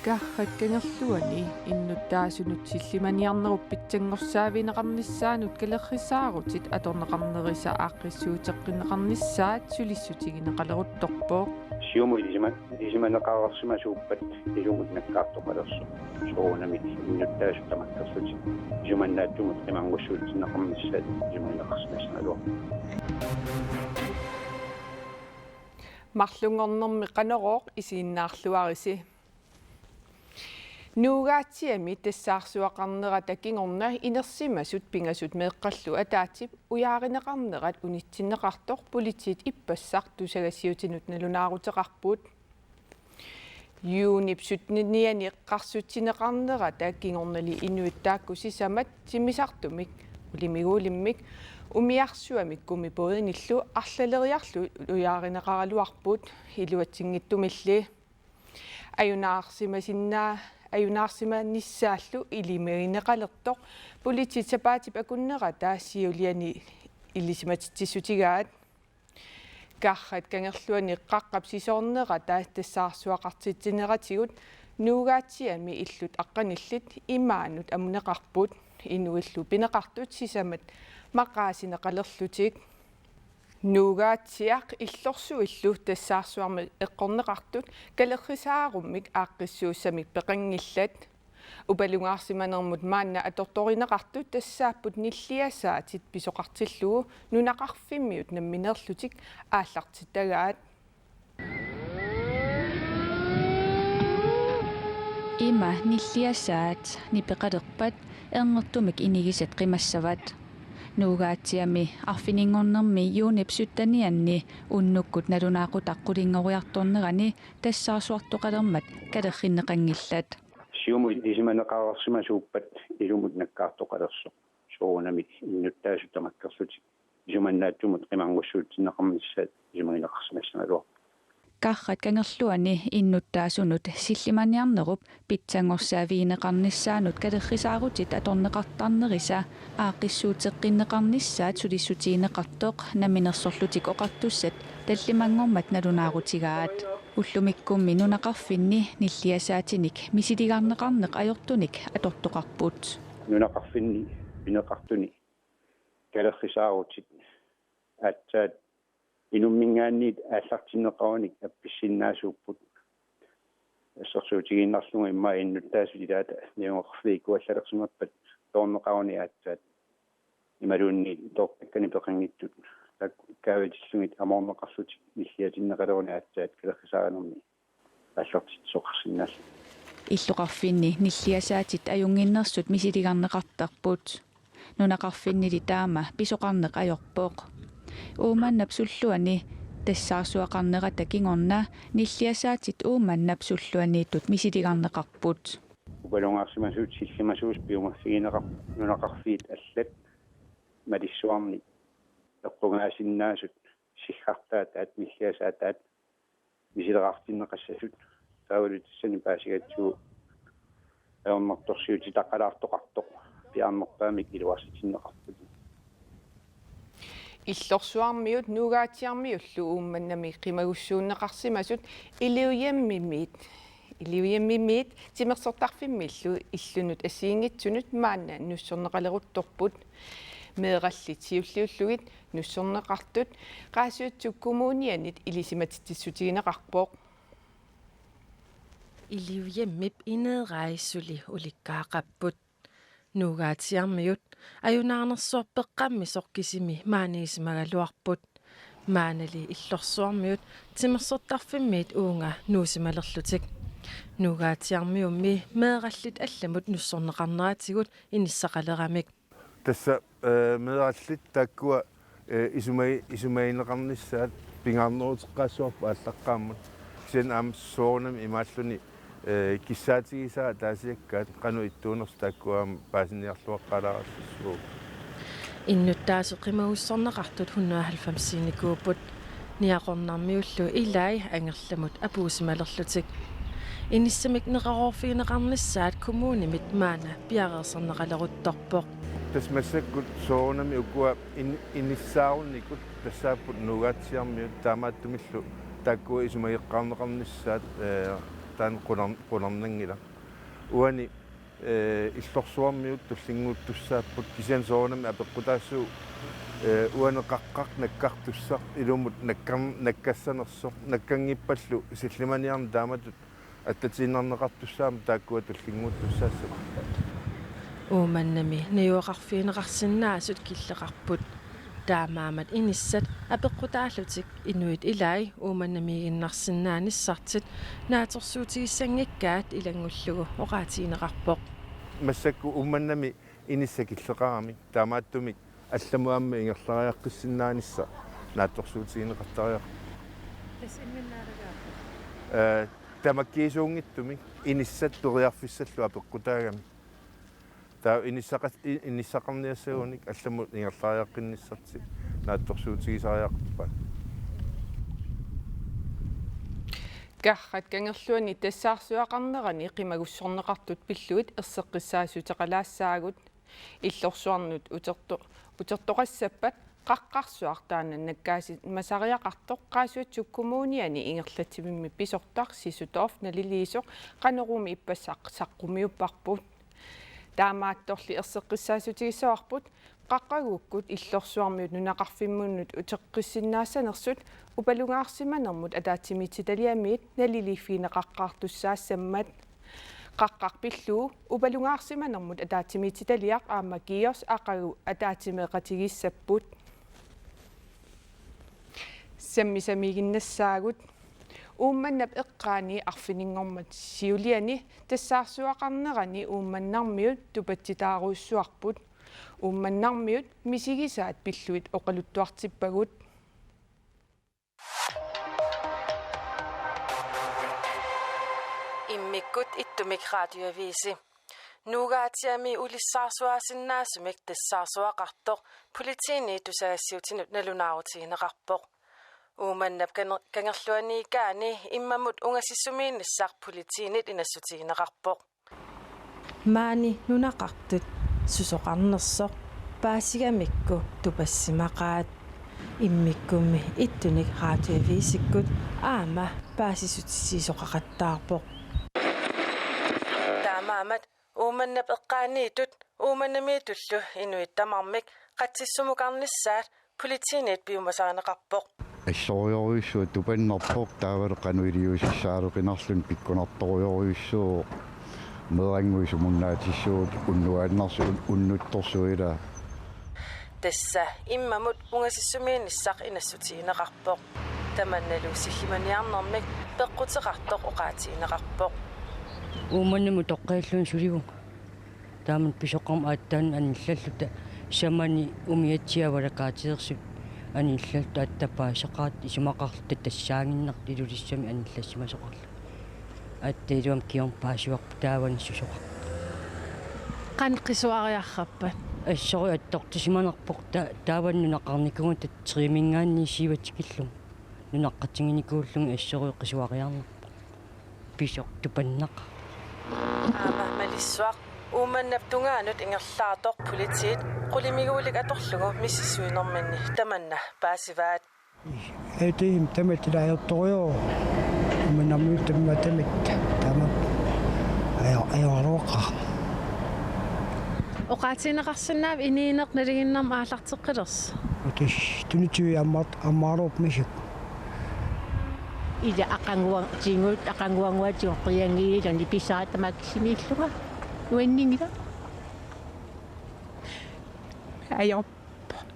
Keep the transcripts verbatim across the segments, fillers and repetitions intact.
Karrat Kangerluani innuttaasunut sillimaniarnerup pitsanngorsaavigineqarnissaanut kalerrisaarutit atorneqarnerisa aaqqissuusseqqinneqarnissaat sulissutigineqaleruttorpoq. Siumut ilisima-, ilisimaneqareersimasuuppat ilumut nakkaartoqalersoq. Soorunami innuttaasut tamakkerlutik isumannaattumut qimanngussuutinneqarnissaat isumagineqarsimassagaluarpoq. Marlunngornermi Qanorooq isiginnaarluarisi. Nuugaatsiami tassaarsuaqarnerata kingorna inersimasut pingasut meeqqallu ataatsip ujaarineqarnerat unitsinneqartoq politiit ippassaq tusagassiutinut nalunaaruteqarput. Juunip syttenianni qarsutsineqarnerata kingornali inuit taakku sisamat timmisartumik ulimiguulimmik umiarsuamik gummibådinillu arlaleriarlu ujaarineqaraluarput iluatsinngitsumilli. Ajunaarsimasinna-, ajunaarsimanissaallu ilimagineqalertoq politiit sapaatip akunnerata siuliani ilisimatitsissutigaat. Karrat Kangerluani qaqqap sisoornerata tassaarsuaqartitsineratigut Nuugaatsiami illut aqqanillit imaanut amuneqarput, inuillu pineqartut sisamat maqaasineqalerlutik. Nuugaatsiaq illorsuillu tassaarsuarmik eqqorneqartut kalerrisaarummik aaqqissuussamik peqanngillat. Upalungaarsimanermut maanna atortorineqartut tassaapput nilliasaatit pisoqartillugu nunaqarfimmiut nammineerlutik aallartittagaat. Ima nilliasaat nipeqalerpat ernertumik inigisat qimassavat. Nuugaatsiami arfininngornermi juunip syttenianni unnukkut nalunaaqutaq qulinngoriartornerani tassaarsuartoqalermat kalerrinneqanngillat. Siumut ilisimaneqareersimasuuppat ilumut nakkaartoqalersoq. Soorunami innuttaasut tamakkerlutik isumannaattumut qimanngussuutinneqarnissaat isumagineqarsimassagaluarpoq. Karrat Kangerluani innuttaasunut sillimaniarnerup pitsanngorsaavigineqarnissaanut kalerrisaarutit atorneqartarnerisa aaqqissuusseqqinneqarnissaat sulissutigineqartoq Namminersorlutik Oqartussat tallimanngormat nalunaarutigaat. Ullumikkummi nunaqarfinni nilliasaatinik misiligarneqarneq ajortunik atortoqarput. Nunaqarfinni pineqartuni kalerrisaarutit aatsaat inumminngaanniit aallartinneqarunik appissinnaasuupput. Assersuutigiinnarlugu immaqa innuttaasut ilaata najugaqarfiit ikkuallalersimappat toorneqaruni aatsaat imaluunniit toortakkani peqanngitsut taakku kaavitillugit amoorneqarlutik nilliatinneqaleruni aatsaat kalerrisaarinermi aallartitsisoqarsinnaalluni. Illoqarfinni nilliasaatit ajunnginnersut misiligarneqartarput. Nunaqarfinnili taama pisoqarneq ajorpoq. Uummannap sulluani tassaarsuaqarnerata kingorna nilliasaatit Uummannap sulluaniittut misiligarneqarput. Upalungaarsimasut sillimasuusut piumaffigineqarput nunaqarfiit allat malissuarni eqqugaasinnaasut siggartaataat nilliasaataat misileqartinneqassasut taavalu tassani paasigatsigu ajornartorsiutitaqalaartoqartoq piaarnerpaamik iluarsitinneqarput. Illorsuarmiut Nuugaatsiarmiullu Uummannami qimagussuunneqarsimasut Iliujemmimiit, Iliujemmimiit timersortarfimmillu illunut assigiinngitsunut maanna nussorneqaleruttorput. Meerallit siulliullugit nussorneqartut Qaasuitsup Kommunianit ilisimatitsissutigineqarpoq. Iliujemmip ineerai suli ulikkaaqapput. Nuugaatsiarmiut ajunaarnersuarpeqqammisoq kisimi maaniisimagaluarput. Maanali illorsuarmiut timersortarfimmiit uunga nuusimalerlutik. Nuugaatsiarmiummi meerallit allamut nussorneqarneratigut inissaqaleramik. Tassa, eh, meerallit taakkua, eh, isumagi-, isumagineqarnissaat pingaarneruteqqaassavarput aallaqqaammut. Kisianni aamma soorunami imaalluni, eh, kissaatigisaa ataasiakkaat qanoq ittuunersut taakkua aamma paasiniarluaqqaalaarassaaq. Innuttaasut qimagussorneqartut hundrede og halvfemsiinikuupput. Niaqornarmiullu ilai angerlamut apuusimalerlutik. Inissamik neqeroorfigineqarnissaat kommunimit maanna piareersarneqaleruttorpoq. Tassa massakkut soorunami ukua in-, inissaarunikut tassaapput Nuugaatsiarmiut taamaattumillu taakkua isumageqqaarneqarnissaat, eh, Taanna qular-, qularnanngilaq. Uani, eh, illorsuarmiut tullinnguuttussaapput kisianni soorunami apeqqutaassaaq, eh, uani qaqqaq nakkartussaq ilumut nakkar-, nakkassanersoq nakkanngippallu sillimaniarneq taamatut attatiinnarneqartussaammata taakkua tullinnguuttussaassavaat. Uummannami najugaqarfigineqarsinnaasut killeqarput. Taamaammat inissat apeqqutaallutik inuit ilai Uummannamiiginnarsinnaanissartik naatsorsuutigissanngikkaat ilanngullugu oqaatigineqarpoq. Massakkut Uummannami inissat killeqaramik taamaattumik allamut aamma ingerlariaqqissinnaanissaa naatsorsuutigineqartariaqarpoq. Tassa imminnaalagaarput. Eh, tamakkiisuunngitsumik inissat periarfissallu apeqqutaagami. Taava inissaqas-, i-, inissaqarniassagunik allamut ingerlariaqqinnissartik naatsorsuutigisariaqarpaat. Karrat Kangerluani tassaarsuaqarnerani qimagussorneqartut pillugit erseqqissaassuteqalaassaagut. Illorsuarnut uterto-, utertoqassappat qaqqarsuaq taanna nakkaasimasariaqartoq Qaasuitsup Kommuniani ingerlatsivimmi pisortaq Sisudorf naliliisoq Qanoroomi ippassaq saqqummiupparput. Taamaattorli erseqqissaatigissavarput qaqqagukkut illorsuarmiut nunaqarfimminnut uteqqissinnaassanersut upalungaarsimanermut ataatsimiititaliamiit naliliiffigineqaqqaartussaassammat. Qaqqaq pillugu upalungaarsimanermut ataatsimiititaliaq aamma GEUS aqagu ataatsimeeqatigiissapput. Sammisamiiginnassaagut. Uummannap eqqaani arfininngormat siuliani tassaarsuaqarnerani Uummannarmiut tupatsitaarujussuarput. Uummannarmiut misigisaat pillugit oqaluttuartippagut. Immikkut ittumik radioavisi. Nuugaatiami ulissaarsuaasinnaasumik tassaarsuaqartoq politiinit tusagassiuutinut nalunaarutigineqarpoq. Uummannap Kaner-, Kangerluaniikkaani immamut ungasissumiinnissaq politiinit inassutigineqarpoq. Maani nunaqartut susoqarnersoq paasigamikku tupassimaqaat. Immikkummi ittunik radioavisikkut aamma paasissutissiisoqaqattaarpoq. Taamaammat Uummannap eqqaaniittut Uummannamiittullu inuit tamarmik qatsissumukarnissaat politiinit piumasarineqarpoq. Assorujorujussuaq tupannerpoq taavalu qanoq iliuusissaaleqinarluni pikkunartorujorujussuuvoq. Meerannguit sumunnaatissuugut unnuaannarsuit unnuttorsuit ilaa. Tassa immamut ungasissumiinnissaq inassutigineqarpoq. Tamannalu sillimaniarnermik peqquteqartoq oqaatigineqarpoq. Uummannami utoqqajalluunniit sulivunga. Taamani pisoqarmat aatsaat anillalluta samani umiatsiat avalakaateersut anillalluta aatsaat paasisaqarluta isumaqarluta tassaaginnarluta Ilulissami anillassimasoqarluni. Aatsaat iluamik kingorna paasivarput taavani susoqartoq. Qanoq qisuariarrappat? Assorujuk attortisimanarpoq ta-, taavani nunaqarnikuugama tatserimingaanni siivatikillunga. Nunaqqatiginikuullunga assorujuk qisuariarnarpoq. Pisoq tupannaq. Aamma malissuaq Uummannap tungaanut ingerlaartoq politiit qulimiguulik atorlugu misissuinerminni tamanna paasivaat. Eti tamat ajortorujuk. Uummannarmiut tamma tamat. Tamat. Ajo-, ajoraluaqaaq. Oqaatigineqarsinnaaviuk inuuneq nalinginnarmi aallarteqqilersoq? Utis tunitivi ammaat-, ammaaruup misuk. Ila aqaguan-, tigut aqaguanguatigut qiangiililuni pisara tamakku siniillunga. Nuanninngilaq. Ajor-,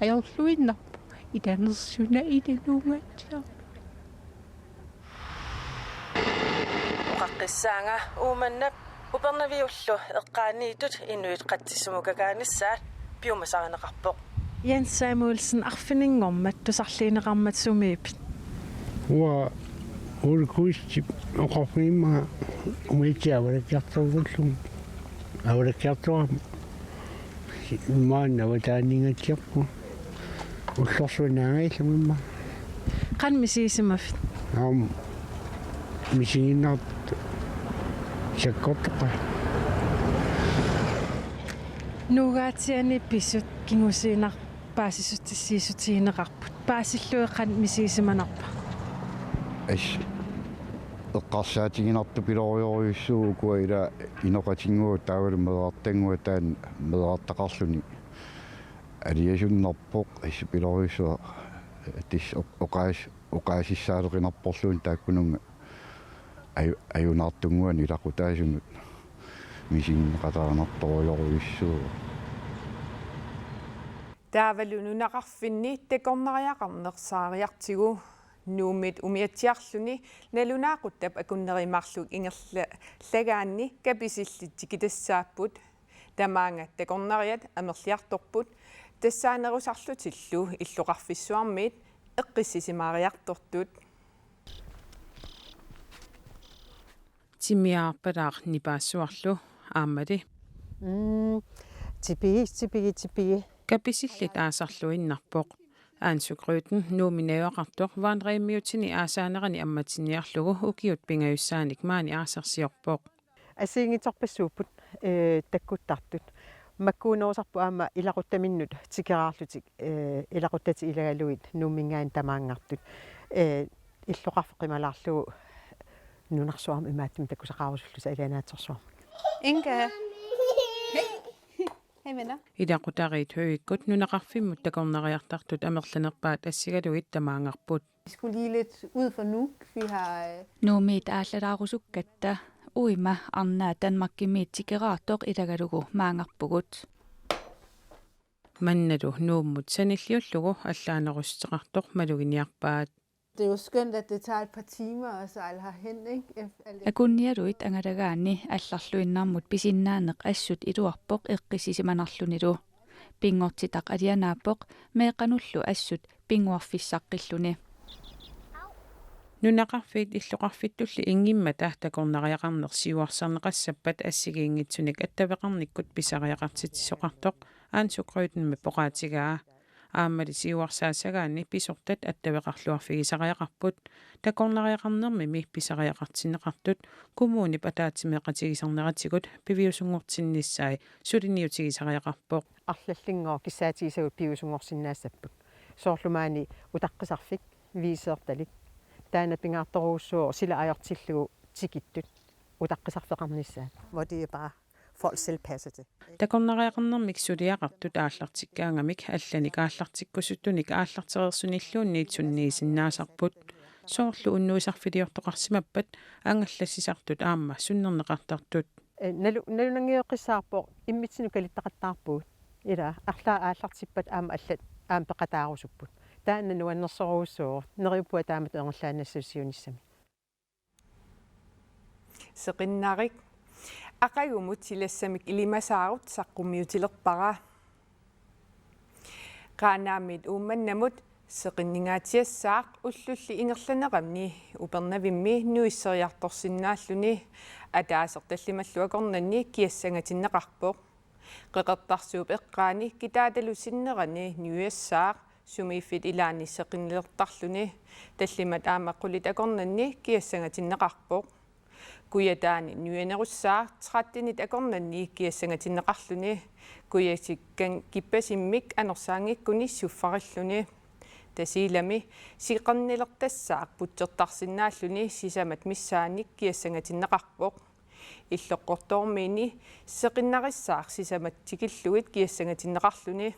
ajorluinnarpoq. Ilanersuna ilanuungatsiaq. Oqaqqissaanga Uummannap Upernaviullu eqqaaniittut inuit qatsissumukakaanissaat piumasarineqarpoq. Jens Samuelsen, arfininngormat tusarliineqarmat sumiippit? Uanga Ole Kuistip oqarfigimmanga umiatsiat avalakkiartorullugit. Avalakkiartorama. Maanna avataaninngatsiarpunga. Ullorsuaq naangaallunga immaqa. Qanoq misigisimappit? Aamma misiginnartoq sakkortoqaat. Nuugaatiani pisut kingusinnerusukkut paasissutissiissutigineqarput. Paasillugit qanoq misigisimanarpa? As. Eqqarsaatiginartupilorujorujussuuvoq ukua ila inoqatinnguat taavalu meerartannguat taanna meerartaqarluni. Aliasunnarpoq issupilorujussuaq tassa oq-, oqaas-, oqaasissaaleqinarporluunniit taakkununnga aju-, ajunaartunnguanik ilaqutaasunut misiginneqataanartorujorujussuuvoq. Taavalu nunaqarfinni takornariaqarneq saariartigu Nuummiit umiatsiarluni nalunaaquttap akunneri marluk ingerlagaanni Kapisillit tikitassaapput. Tamaanga takornariat amerliartorput tassaanerusarlutillu illoqarfissuarmiit eqqissisimaariartortut. Timmiarpalaaq nipaassuarlu aammali. Mm, tipigi, tipigi, tipigi. Kapisillit aasarluinnarpoq. Ansu Grøten Nuummi najugaqartoq vandrehjemmiutini aasaanerani ammatinniarlugu ukiut pingajussaanik maani aasarsiorpoq. Assigiinngitsorpassuupput, ee, takkuttartut. Makkuunerusarput aamma ilaquttaminnut tikeraarlutik, ee, ilaquttatik ilagalugit Nuumminngaanniit tamaanngartut. Ee, illoqarfik qimalaarlugu nunarsuarmi imaattumik takusaqarusullusi alianaatsorsuarmik. Inga. Hej. Hej, venner. Ilaqutariit Høekkut nunaqarfimmut takornariartartut amerlanerpaat assigalugit tamaanngarput. Vi skulle lige lidt ud for Nuuk. Vi har, øh, Nuummiit aallallaarusukkatta uima arnaa Danmarkimiit tikeraartoq ilagalugu maanngarpugut. Mannalu Nuummut sanilliullugu allaanerussuteqartoq maluginiarpaat. Det er jo skønt, at det tager et par timer at sejle herhen, ikke? Eff-, alt efter Akunnialuit angalagaanni allarluinnarmut pisinnaaneq assut iluarpoq eqqissisimanarlunilu. Pinngortitaq alianaappoq meeqqanullu assut pinnguarfissaqqilluni. Nunaqarfiit illoqarfittulli inngimmata takornariaqarneq siuarsarneqassappat assigiinngitsunik attaveqarnikkut pisariaqartitsisoqartoq Ansu Grøtenmip oqaatigaa. Aammali siuarsaassagaanni pisortat attaveqarluarfigisariaqarput, takornariaqarnermimi pisariaqartinneqartut kommunip ataatsimeeqatigisarneratigut piviusunngortinnissai suliniutigisariaqarpoq. Arlallinngooq kissaatigisagut piviusunngorsinnaassapput. Soorlu maani utaqqisarfik, viiseertalik. Taanna pingaartorujussuuvoq sila ajortillugu tikittut utaqqisarfeqarnissaat. Hvor det er bare folk selv passer det. Takornariaqarnermik suliaqartut aallartikkaangamik allanik aallartikkusuttunik aallartereersunilluunniit sunniisinnaasarput. Soorlu unnuisarfiliortoqarsimappat angallassisartut aamma sunnerneqartartut. Ee, nalu-, nalunanngeqqissaarpoq immitsinnut kalittaqattaarpugut. Ila arlaat aallartippat aamma allat aamma peqataarusupput. Taanna nuannersorujussuuvoq. Neriuppunga taamatut ingerlaannassasoq siunissami. Seqinnarik. Aqagumut silassamik ilimasaarut saqqummiutilerpara. Qaanaamiit Uummannamut seqinningaatsiassaaq ullulli ingerlaneranni Upernavimmi nuisseriartorsinnaalluni. Ataaseq tallimallu akornanni kiassangatinneqarpoq. Qeqertarsuup eqqaani kitaatalu sinnerani nuiassaaq sumiiffik ilaanni seqinnilertarluni. Tallimat aamma qulit akornanni kiassangatinneqarpoq. Kujataani nuianerussaaq trettenit akornanni kiassangatinneqarluni. Kujasikkan kippasimmik anorsaanngikkuni suffarilluni. Tasiilami seqinnilertassaaq putsertarsinnaalluni sisamat missaannik kiassangatinneqarpoq. Illoqqortoormiini seqinnarissaaq sisamat tikillugit kiassangatinneqarluni.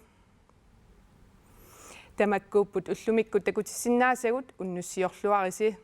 Tamakkuupput ullumikkut takutissinnaasagut, unnussiorluarisi.